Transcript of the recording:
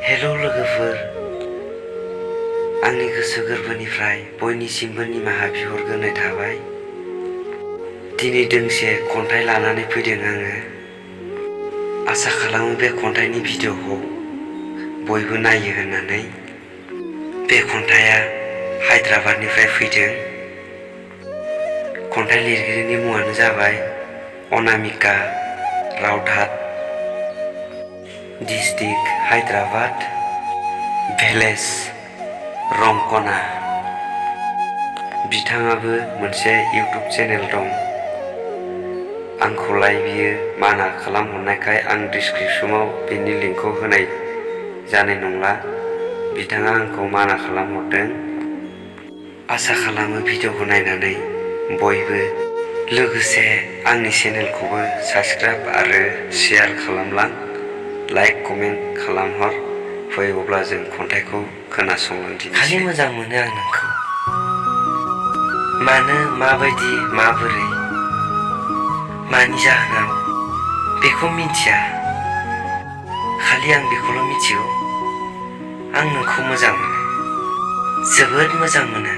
हेल' लोगोफोर, आंनि गोसो गोरबोनिफ्राय बयनिसिमबो निमाहा बिहरग्रोनाय थाबाय। दिनै दोंसे खन्थाइ लानानै फैदों आङो। आसा खालामो बे खन्थाइनि भिडिअ'खौ बयबो नायो होननानै। बे खन्थाइया हायद्राबादनिफ्राय फैदों। खन्थाइ लिरगिरिनि मुङानो जाबाय अनामिका रावधात। डिस्ट्रिक्ट हायद्राबाद, भिलेज रंकना। बिथाङाबो मोनसे इउटुब चेनेल दं। आंखौलाय बियो माना खालामहरनायखाय आं डिसक्रिपसनाव बेनि लिंकखौ होनाय जानाय नंला। बिथाङा आंखौ माना खालामहरदों। आसा खालामो भिडिअ'खौ नायनानै बयबो, लोगोसे आंनि चेनेलखौबो साबस्क्राइब आरो शेयार खालामलां, लाइक कमेन्ट खालामहर। फै अब्ला जों खन्थाइखौ खोनासंलांदिनि। खालि मोजां मोनो आं नोंखौ। मानो, माबायदि, माबोरै, मानि जाहोनाव बेखौ मिन्थिया। खालि आं बेखौल' मिथिगौ, आं नोंखौ मोजां मोनो, जोबोद मोजां मोनो।